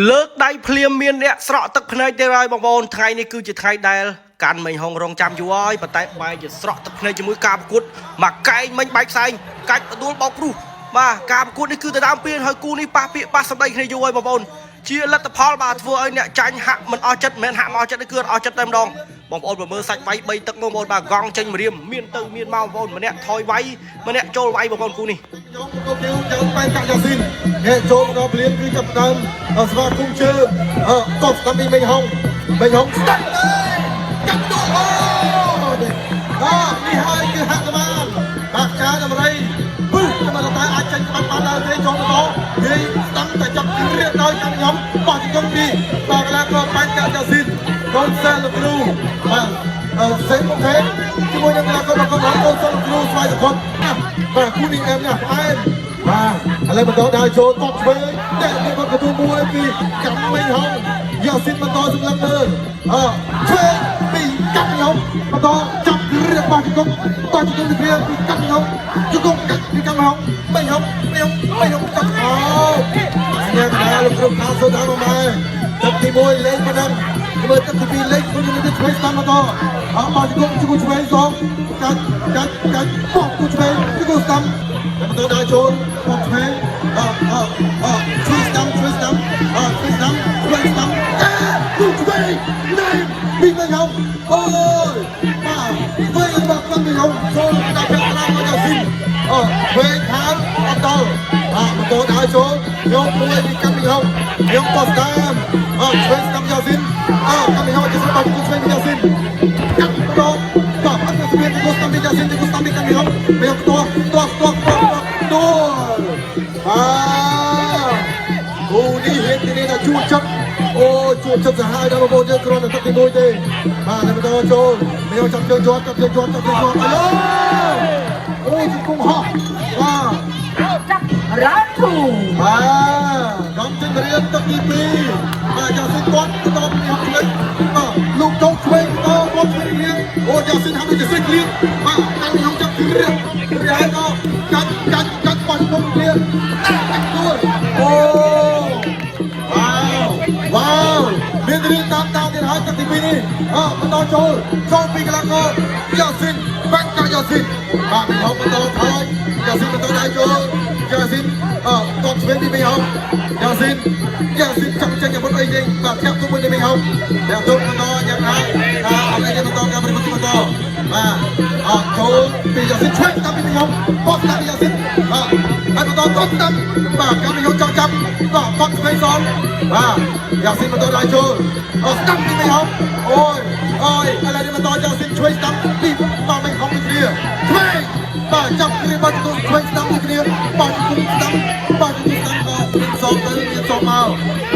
លើកដៃភ្លាមមានអ្នកស្រក់ទឹកភ្នែកទៀតហើយបងប្អូនថ្ងៃនេះគឺជាថ្ងៃដែលកាន់មេងហុងរងចាំយូរហើយប៉ុន្តែបែរជាស្រក់ទឹកភ្នែកជាមួយការប្រកួតមកកែងមិញបែកផ្សែងកាច់បដួលបោកព្រុសបាទការប្រកួតនេះគឺទៅដើមពៀនហើយគូនេះប៉ះពាក្យប៉ះសម្ដីគ្នាយូរហើយបងប្អូនជាលទ្ធផលបាទធ្វើឲ្យអ្នកចាញ់ហាក់មិនអស់ចិត្តមិនមែនហាក់មិនអស់ចិត្តទេគឺអត់អស់ចិត្តតែម្ដងបងប្អូនបើមើលសាច់វាយ3ទឹកមកបងប្អូនបាទកង់ចេញម្រាមមានទៅមានមកបងប្អូនម្នាក់ថយវាយម្នាក់ចូលវាយបងប្អូនគូនេះ ខ្ញុំក៏គេយកបែនកាក់យ៉ាស៊ីនហេចូលមកដល់ភ្លាមគឺចាប់ផ្ដើមស្វាគមន៍ជើងកប់ស្ដាំពីមេងហុងមេងហុងស្ដាំកាត់តអូនេះហើយគឺហនុមានបាក់ការដំរីពឹសតែតែអាចចេញក្បាច់បានដែរទេចូលមកនិយាយស្ដាំតែចាប់គ្រៀកដោយចាំខ្ញុំបោះជង្គង់ពីបាទកលាករបែនកាក់យ៉ាស៊ីនកូនសិស្សលោកគ្រូបាទសេមកទេជាមួយនឹងកលាកររបស់កូនសិស្សលោកគ្រូស្វ័យសុខុបាទគូនេះអែមណាស់ផ្អែមបាទឥឡូវបន្តដើរចូលតបឆ្វេងតែមានបាត់កទូមួយពីកម្មមេងហងយ៉ាស៊ីនបន្តសម្លឹងមើលអឆ្វេងពីកម្មហងបន្តចាប់គ្រៀកបោះជង្គង់តជង្គង់ពីគ្រាពីកម្មហងជង្គង់កាត់ពីកម្មហងមេងហងមេងហងមេងហងចាប់អូញ៉ាំដល់លោកគ្រូខាសូដាមកម៉ែទឹកទី1លេងប៉ុណ្ណឹងមើលទឹកទី2លេងគុណនេះឆ្វេងស្ដាំបន្តអបោះជង្គង់ជង្គង់ឆ្វេងសងកាច់កាច់កាច់បោះគូឆ្វេងជង្គង់ស្ដាំបន្តដើរចូលបោះឆ្វេងអអអឆ្វេងស្ដាំឆ្វេងស្ដាំអឆ្វេងស្ដាំឆ្វេងស្ដាំកាគូឆ្វេងណែពីមេហងអូយបាទឆ្វេងរបស់គាត់មេហងចូលដល់ពាក់កណ្ដាលមកដល់ស៊ីអឆ្វេងខាងអត់ដល់អបន្តដើរចូលយកមួយពីកាន់មេហងយកបោះស្ដាំអឆ្វេងស្ដាំយ៉ាស៊ីនអកាន់មេហងจะស្ដាំគូឆ្វេងយ៉ាស៊ីនកាត់បន្តបាទអត់ស្មានគូស្ដាំយ៉ាស៊ីនគូស្ដាំពីកាន់មេហងមេហងតោះតោះតោះតោះតោះបាទគូនេះហេតុនេះថាជួចិត្តអូជួចិត្តសាហាវដល់បងប្អូនយើងគ្រាន់តែទឹកទី1ទេបាទតែបន្តចូលមេហងចាប់ជើងជាប់ចាប់ជើងជាប់ចាប់ជើងជាប់អាឡូអូជង្គង់ហោះបាទ ចាប់ round 2 បាទកំចេញរៀនទឹកទី2បាទយ៉ាស៊ីនគាត់ទៅដល់ពីហុកឆ្វេងបាទលោកចូលឆ្វេងទៅគាត់ឆ្វេងរៀងអូយ៉ាស៊ីនហាក់ដូចជាសេះក្លៀងបាទកាន់ខ្ញុំចាប់គ្រៀងគ្រៀងហើយក៏កាច់កាច់កាច់បោះជុំគ្រៀងកាច់ទួលអូវ៉ាវវ៉ាវមានរឿងតាមតាមទៀតហើយទឹកទី2នេះអបន្តចូលចូលពីកន្លងកយ៉ាស៊ីនបាក់កាយ៉ាស៊ីនបាទពីហុកបន្តថយយ៉ាស៊ីនបន្តដៃចូលយ៉ាស៊ីនអតបឆ្វេងពីមីហុកយ៉ាស៊ីនយ៉ាស៊ីនចង់ចេញអាវុធអីទេបាទធាក់ទុំមួយពីមីហុកធាក់ទុំបន្តយ៉ាងណាថាអត់អីទេបន្តការប្រមូលបន្តបាទអចូលពីយ៉ាស៊ីនឆ្វេងតាមពីមីហុកបោះតាមពីយ៉ាស៊ីនបាទហើយបន្តតបតាមបាទកាមីហុកចង់ចាប់បាទតបឆ្វេងសងបាទយ៉ាស៊ីនបន្តដៃចូលអស្ដាំពីមីហុកអូយអូយឥឡូវនេះបន្តយ៉ាស៊ីនឆ្វេងស្ដាំពីបាទមីហុកពីគ្នាឆ្វេងបាទចាប់គ្នាបាទជង្គង់ឆ្វេងស្ដាំពីគ្នាបាទជង្គង់ស្ដាំបាទជង្គង់ស្ដាំក៏មានសងទៅមានសងមក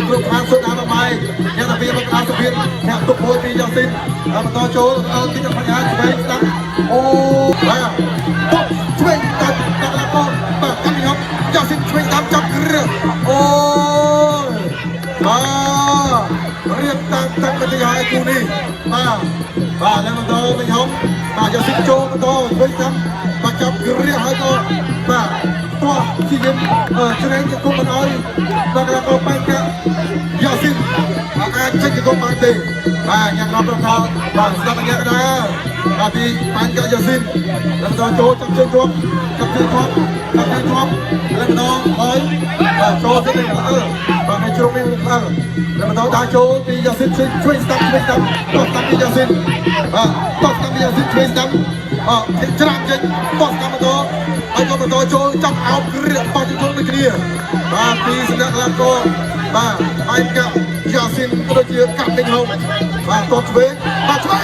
គ្រប់ខាងសុទ្ធដល់មកអ្នកតាពីមកដល់សុភិនអ្នកទុកមួយពីយ៉ាស៊ីនបន្តចូលអល់ទីបញ្ញាឆ្វេងស្ដាំអូបាទបុកឆ្វេងកាត់កាត់ឡាកបាទកាន់ពីហប់យ៉ាស៊ីនឆ្វេងស្ដាំចាប់គ្រឿងអូយបាទរៀបតាំងតាំងទៅទីហើយគូនេះបាទបាទឡើងបន្តវិញហុំបាទយ៉ាស៊ីនចូលបន្តឆ្វេងស្ដាំបាទចាប់គ្រឿងហើយក៏បាទតោះជាយមច្រែងជង្គង់មិនអោយបាទកលាករបែកកាយ៉ាស៊ីនអាចចេញជង្គង់បានទេបាទញ៉ាំដល់ប្រកបបាទស្ដាប់ញ៉ាំដែរបាទពីបាញ់កាយ៉ាស៊ីនแล้วបន្តចូលចាប់ជើងជាប់ចាប់ជើងជាប់ចាប់ជើងជាប់แล้วបន្តហើយបាទចូលទៅអឺបាទឲ្យជ្រុងនេះអឺแล้วបន្តដើរចូលពីយ៉ាស៊ីនជួយស្ដាប់ជួយស្ដាប់តោះស្ដាប់ពីយ៉ាស៊ីនបាទតោះស្ដាប់ពីយ៉ាស៊ីនជួយស្ដាប់អច្រាមចេញតោះស្ដាប់បន្តហើយក៏បន្តចូលចាប់អោបគ្រាបោះជង្គង់ដូចគ្នាបាទពីសំណាក់កលាករបាទហើយកាប់យ៉ាស៊ីនក៏ដូចជាកាប់ដេញហុងបាទតបឆ្វេងបាទឆ្វេង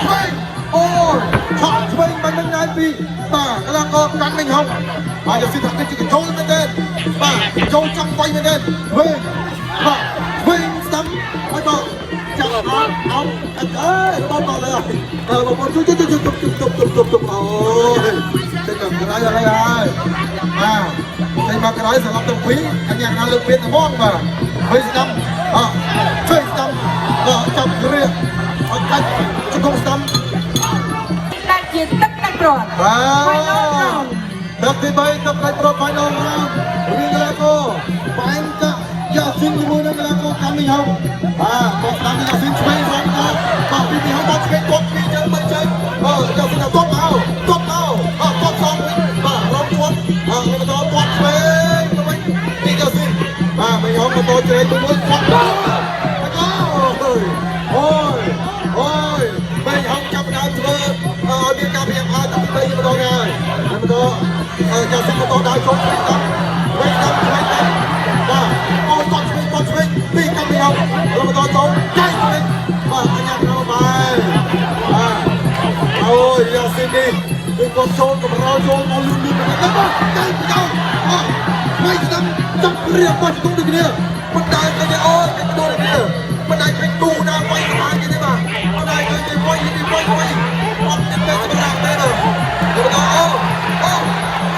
ឆ្វេងអូឆក់ឆ្វេងបាញ់មិញហើយពីបាទកលាករកាន់ដេញហុងបាទយ៉ាស៊ីនថាជាចូលមែនទេបាទចូលចង់វាយមែនទេឆ្វេងបាទឆ្វេងស្ដាំហើយបាទចាប់អោបអោបអើយបងតលើអើបងជួយជួយជួយទប់ទប់ទប់ទប់ទប់អូយចេញមកក្រៅហើយហើយបាទចេញមកក្រៅសម្រាប់ទាំងពីរអញ្ញាណាលើកពៀនត្មងបាទវិញស្ដាំអជួយស្ដាំអចាប់គ្រាអត់កាច់ជង្គង់ស្ដាំ ដែលជាទឹកដាច់ព្រាត់ បាទទឹកទី3ទឹកដាច់ព្រាត់ final round រៀងកលាករបែងកា យ៉ាស៊ីនជាមួយនឹងកីឡាករកាន់មីហុងបាទបោះស្ដាំពីយ៉ាស៊ីនឆ្វេងរំដល់បាទពីមីហុងបោះឆ្វេងទាត់ពីជើងបីជើងបាទយ៉ាស៊ីនទាត់មកទាត់មកបាទទាត់សងវិញបាទរំទាត់បាទបន្តទាត់ឆ្វេងទៅវិញពីយ៉ាស៊ីនបាទមីហុងបន្តជ្រែកមួយទាត់មកអូយអូយអូយមីហុងចាប់ដើមធ្វើឲ្យមានការព្យាយាមតាំងពីម្ដងហើយបន្តយ៉ាស៊ីនបន្តដើរចូលឆ្វេងតាមឆ្វេងតាមឆ្វេងតាមបាទអូទាត់ឆ្វេងទាត់ឆ្វេងពីកាមីហុងបន្តចូលចៃឆ្វេងបាទអញ្ញាក្របាយបាទអូយយ៉ាស៊ីននេះគឺគាត់ចូលកម្រោចូលមកលឿនលឿនទៅបាទចៃទៅអូមិនស្ដាំចាប់រៀបបាត់ជង្គង់ដូចគ្នាមិនដែលឃើញទេអូយគេដូចគ្នាមិនដែលឃើញគូណាវាយស្មានគេទេបាទមិនដែលឃើញគេវាយគេវាយវាយអត់មានពេលសម្រាប់ទេបាទបន្តអូអូ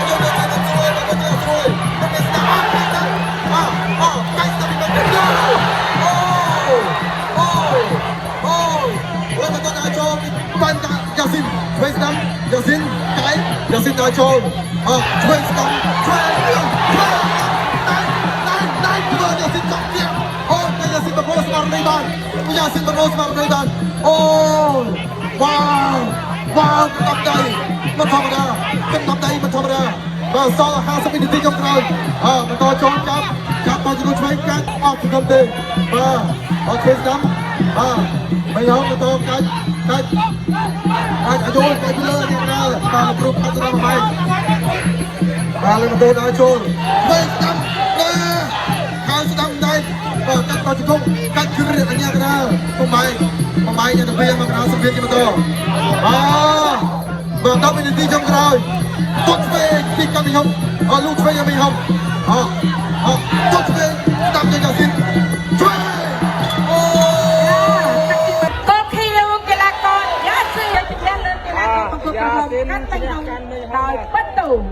យកទៅទៅស្រួយមកទៅស្រួយមិនមានស្ដាប់អត់ទេបាទអូកាយស្ដាប់ពីមកអូអូអូអូបន្តដល់ចូលបានតាយ៉ាស៊ីនឆ្វេងស្ដាំយ៉ាស៊ីនកាយយ៉ាស៊ីនដល់ចូលអឆ្វេងស្ដាំឆ្វេងឆ្វេងណៃណៃណៃធ្វើយ៉ាស៊ីនចង់ទៀតអូតែយ៉ាស៊ីនបបោស្មារតីបានយ៉ាស៊ីនបបោស្មារតីបានអូវ៉ាវវ៉ាវកណ្ដាប់ដៃមិនធម្មតាកណ្ដាប់ដៃមិនធម្មតាបាទសល់50វិនាទីចុងក្រោយអបន្តចូលចាប់ចាប់បោះជំនួសឆ្វេងកាច់អត់សង្ឃឹមទេបាទអត់ឆ្វេងស្ដាំបាទមិនហងបន្តកាច់កាច់កាច់អាយុកាច់ពីលើនេះណាបាទលោកគ្រូខាត់ដល់មកបាទលើបន្តដល់ចូលឆ្វេងស្ដាំណាខាងស្ដាំដៃបាទកាច់បោះជំនួសកាច់គឺអញ្ញាកណាបំបាយបំបាយទៅពីមកកណាសម្ភារជាបន្តបាទបាទ10វិនាទីចុងក្រោយទាត់ឆ្វេងពីកាមីហុងអលោកឆ្វេងកាមីហុងអអទាត់ឆ្វេងស្ដាំយ៉ាស៊ីនឆ្វេងអូ កូខៀវកីឡាករយ៉ាស៊ីនឈ្នះលើកីឡាករបង្គោលក្រហមកាន់តែហុងដោយពិន្ទុ។